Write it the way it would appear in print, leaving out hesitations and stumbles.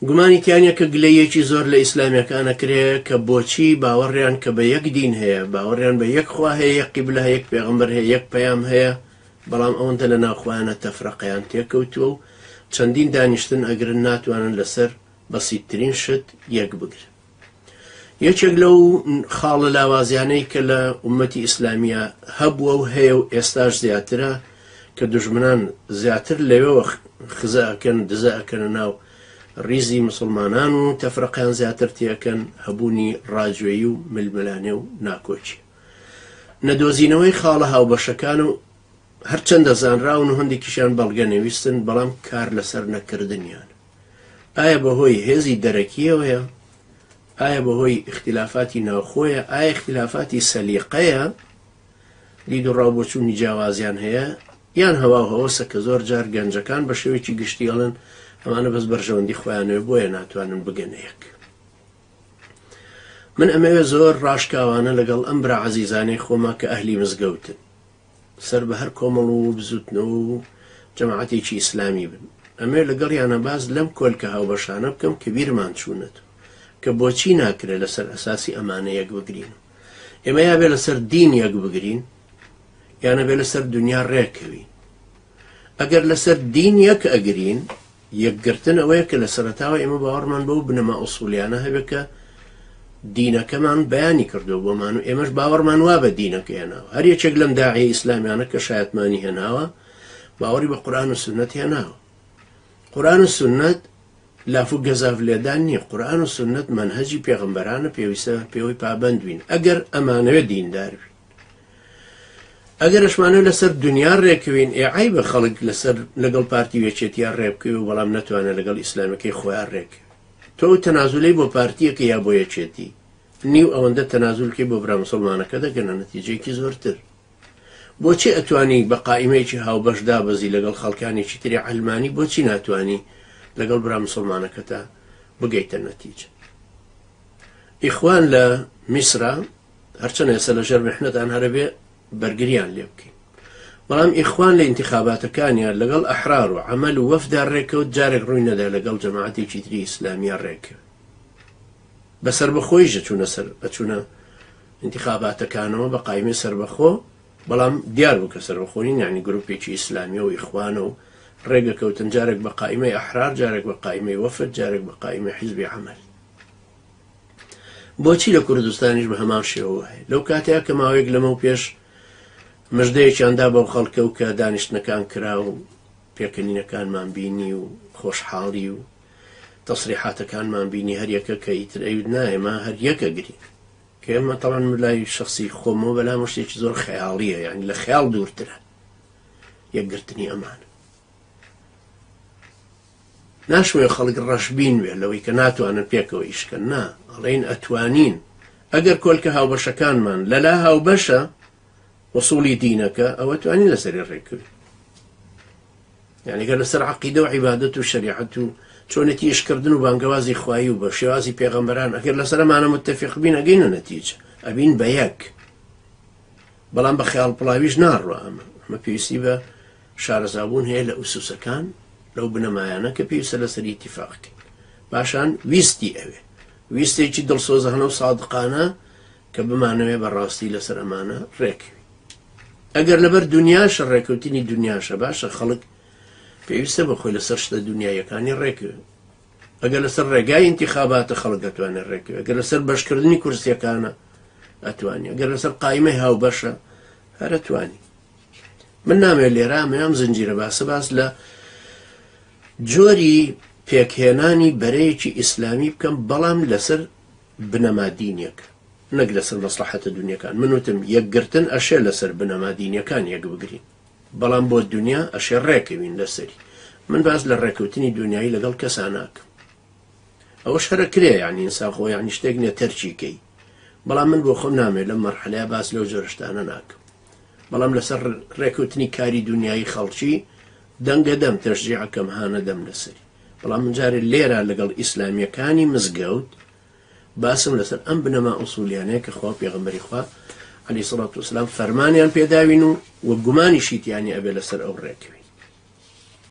گومانی تیا نیە کە گلەییەکی زۆر لە ئیسلامیەکان ئەکرێ کە بۆچی باوەڕیان کە بە یەک دین هەیە، باوەڕیان بە یەک خوا هەیە، یەک قیبلە هەیە، یەک پێغەمبەر هەیە، یەک پەیام هەیە، بەڵام ئەوەندە لە ناو خۆیانە تەفرەقەیان تێکەوتووە و چەندین دانیشتن ئەگرن ناتوانن لەسەر بەسیتترین شت یەک بگرن. یەکێک لەو خاڵە لاوازیانەی کە لە ئومەتی ئیسلامیە هەبووە و هەیە و ئێستاش زیاترە کە دوژمنان زیاتر لەوێوە خزە ئەکەن دزە ئەکەنە ناو ڕیزی مسوڵمانان و تەفرەقەیان زیاتر تێکەن هەبوونی ڕاجوێی و ململانێ و ناکۆکی نەدۆزینەوەی خاڵە هاوبەشەکان و هەرچەندە زانراون و هەندێکیشیان بەڵگە نەویستن بەڵام کار لەسەر نەکردنیان ئایا بەهۆی هێزی دەرەکیەوەیە؟ ئایا بەهۆی ئیختلافاتی ناوخۆیە؟ ئایا ئیختلافاتی سەلیقەیە؟ دید و ڕاو بۆچوونی جیاوازیان هەیە؟ یان هەوا و هەوەسە کە زۆر جار گەنجەکان بە شێوەیەکی گشتی ئەڵێن ئەمانە بەس بەرژەوەندی خۆیانەوێ بۆیە ناتوانن بگەنە یەک. من ئەمەوێ زۆر ڕاشکاوانە لەگەڵ ئەم برا عەزیزانەی خۆما کە ئەهلی مزگەوتن سەر بە هەر کۆمەڵ و بزوتنەوە و جەماعەتێکی ئیسلامی بن ئەمەوێ لەگەڵیانە باس لەم کۆلکە هاوبەشانە بکەم کە بیرمان چوونەتەوە کە بۆچی ناکرێ لەسەر ئەساسی ئەمانە یەک بگرین ئێمە یابێ لەسەر دین یەک بگرین یانە بێ لەسەر دنیا ڕێکەوین ئەگەر لەسەر دین یەک ئەگرین یەکگرتن ئەوەیە کە لە سەرەتاوە ئێمە باوەڕمان بەو بنەما ئوسوڵیانە هەبێ کە دینەکەمان بەیانی کردووە بۆمان و ئێمەش باوەڕمان وا بە دینەکە هێناوە. هەر یەکێک لەم داعیە ئیسلامیانە کە شایەتمانی هێناوە باوەڕی بە قورئان و سوننەت هێناوە. قورئان و سوننەت لاف و گەزاف لێدان نییە، قورئان و سوننەت مەنهەجی پێغەمبەرانە پێویستە پێوەی پابەند بین ئەگەر ئەمانەوێ دیندار بین. ئەگەر ئەشمانەوێ لەسەر دونیا ڕێکەوین ئێ عەیبە خەڵک لەسەر لەگەڵ پارتی و یەکێتیا ڕێبکەوێ و بەڵام نەتوانێ لەگەڵ ئیسلامەکەی خۆیا ڕێکەوێ. تۆ ئەو تەنازولەی بۆ پارتیەکەی یا بۆ یەکێتی نیو ئەوەندە تەنازول کەی بۆ برا موسڵمانەکە دەگەنە نەتیجەیەکی زۆرتر. بۆچی ئەتوانی بە قائیمەیەکی هاوبەش دابەزی لەگەڵ خەڵکانێکی تری عەلمانی بۆچی ناتوانی لەگەڵ برا موسڵمانەکەتا بگەیتە نەتیجە؟ ئیخوان لە میسرا هەرچەند ئێستا لەژێر میحنەتان هەرەبێ بەرگریان لێ بکەین بەڵام ئیخوان لە ئینتخاباتەکانیان لەگەڵ ئەحرار و عەمەل و وەفدا ڕێکەوت جارێک ڕووی نەدا لەگەڵ جەماعەتێکی تری ئیسلامیە ڕێکەوێ بە سەربەخۆیش ئەچوونە سەر ئەچوونە ئینتخاباتەکانەوە بە قایمی سەربەخۆ بەڵام دیار بوو کە سەربەخۆ نین یعنی گروپێکی ئیسلامیە و ئیخوانە و ڕێگەکەوتن جارێک بە قایمەی ئەحرار جارێک بە قایمەی وەفد جارێک بە قایمەی حیزبی عەمەل بۆچی لە کوردستانیش بە هەمان شێوە وایە؟ لەو کاتەیە کە ماوەیەک لەمەو پێش مژدەیەکیان دا بەو خەڵکە و کە دانیشتنەکان کرا و پێکەنینەکانمان بینی و خۆشحاڵی و تەسریحاتەکانمان بینی هەر یەکە کە ئیتر ئەیوت نا ئێمە هەر یەکە گرین کە ئێمە تەڵەن لای شخصی خۆمەوە بەلام شتێکی زۆر خەیاڵیە یعنی لە خەیاڵ دوورترە یەکگرتنی ئەمان ناشمەوێ خەڵک ڕەشبین بێ لەوەی کە ناتوانن پێکەوە ئیش کەن، نا، ئەڵێین ئەتوانین ئەگەر کۆلکە هاوبەشەکانمان لەلا هاوبەشە، ئوسوڵی دینەکە، ئەوە توانین لەسەری ڕێککەوین. یعنی گەر لەسەر عەقیدە و عیبادەت و شەریعەت و چۆنێتی ئیشکردن و بانگەوازی خوایی و بە شێوازی پێغەمبەران ئەگەر لەسەر ئەمانە متفق بین ئەگەینە نەتیجە، ئەبین بە یەک. بەڵام بە خەیاڵ پڵاویش ناڕوا ئەمە، ئەمە پێویستی بە شارەزابوون هەیە لە ئوسوسەکان، لەو بنەمایانە کە پێویستە لەسەری ئیتیفاق کەین. پاشان ویستی ئەوێ. ویستێکی دڵسۆزانە و سادقانە کە بمانەوێ بە ڕاستی لەسەر ئەمانە ڕێکەوین. ئەگەر لەبەر دونیاشە ڕێکەوتنی دونیاشە باشە خەڵک پێویستە بە خۆی لەسەر شتە دونیاییەکانی ڕێکەوێ. ئەگەر لەسەر ڕێگای ئینتیخاباتە خەڵک ئەتوانێت ڕێکەوێ. ئەگەر لەسەر بەشکردنی کورسیەکانە ئەتوانی. ئەگەر لەسەر قایمەی هاوبەشە هەر ئەتوانی. من نامەوێت لێرە ئەمەوێ ئەم زنجیرە باسە باس لە جۆری پێکهێنانی بەرەیەکی ئیسلامی بکەم بەڵام لەسەر بنەما دینیەکە نەک لەسەر مەسلحەتە دنیەکان من وتم یەکگرتن ئەشێ لەسەر بنەما دینیەکان یەک بگرین بەڵام بۆ دنیا ئەشێ ڕێکەوین لەسەری من باس لە ڕێکەوتنی دنیایی لەگەڵ کەسا ناکەم ئەوەش هەرە کرێ یعنی ئینسان خۆ یعنی شتێک نیە تەرکی کەی بەڵام من بۆ خۆم نامێ لەم مەرحەلەیە باس لەو جۆرە شتانە ناکەم بەڵام لەسەر ڕێکەوتنی کاری دنیایی خەڵکی دەنگە دەم تەشجیعەکەم هانە دەم لەسەری بەڵام من جارێ لێرە لەگەڵ ئیسلامیەکانی مزگەوت باسم لەسەر ئەم بنەما ئوسولیانەیە کە خوا و پێغەمبەری خوا علیه الصلاة والسلام فەرمانیان پێداوین و وە گومانیشی تیانی ئەبێ لەسەر ئەو ڕێکەوین.